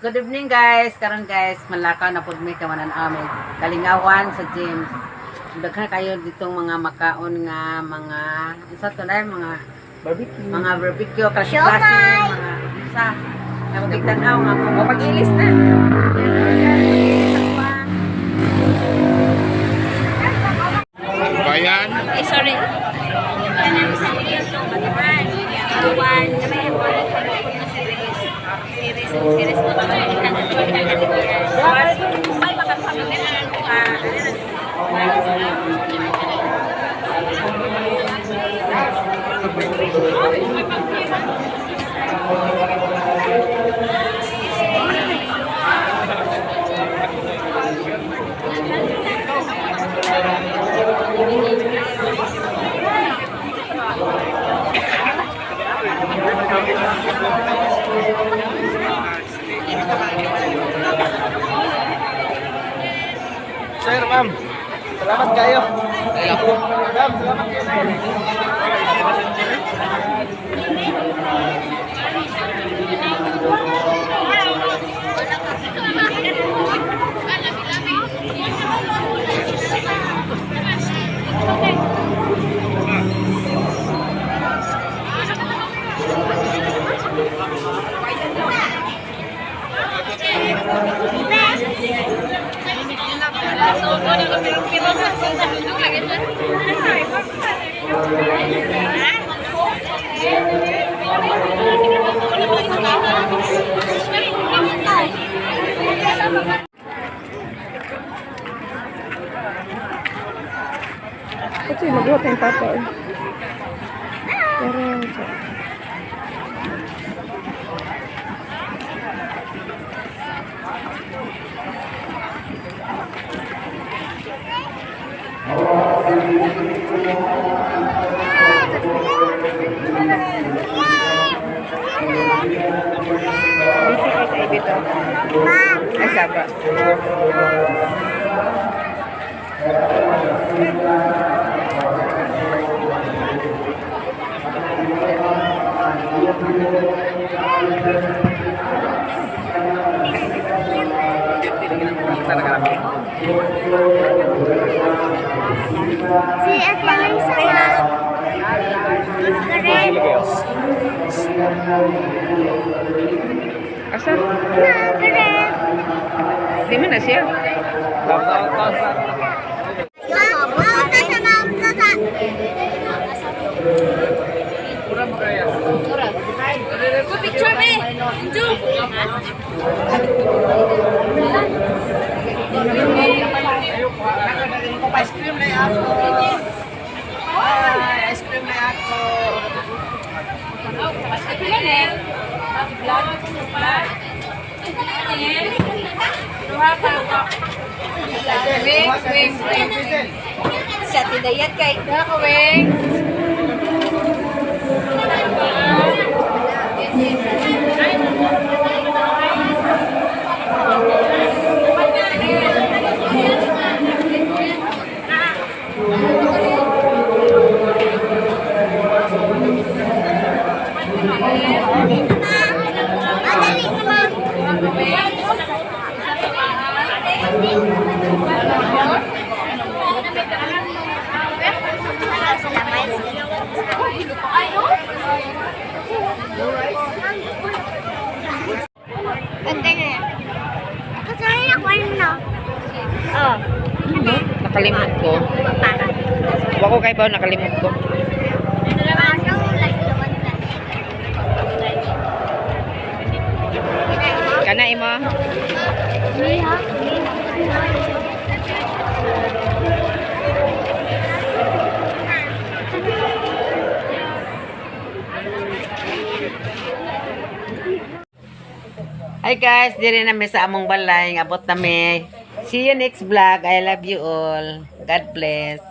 Good evening, guys. Karon, guys, malakaw na pud mi kay manan ami kalingawan sa gym. Daghan kayo ditong mga makaon nga mga unsa to na mga Barbecue. Mga barbecue, klase klase, mga unsa. Nga tanaw nga O, pag-ilis na. Bayan. Eh, sorry. Series series. Sir, ma'am. Salamat kayo. Ma'am, salamat kayo. Kasi magluto yung papa eh. Pero, Busy kay sa ibito. Ay, saba. Si Ate Lisa na. Correct. Asa? Na, correct. Di man na siya. Mauta sa mauta sa. Go picture me. Enjoy. Ice cream na ako. Ay, ice cream na ako. Pila ne? Vlog. Vlog. Duha ka ko. Wing, wing, wing. Sa tinayat kay Duha ka, wing. Madali naman. Salamat. Ganda na yan. Kasi ako ano. Oh. Nakalimot ko. Wako kay ba nakalimot ko. Kana imo? Hi guys, diri na mi sa among balay, abot na mi. See you next vlog. I love you all. God bless.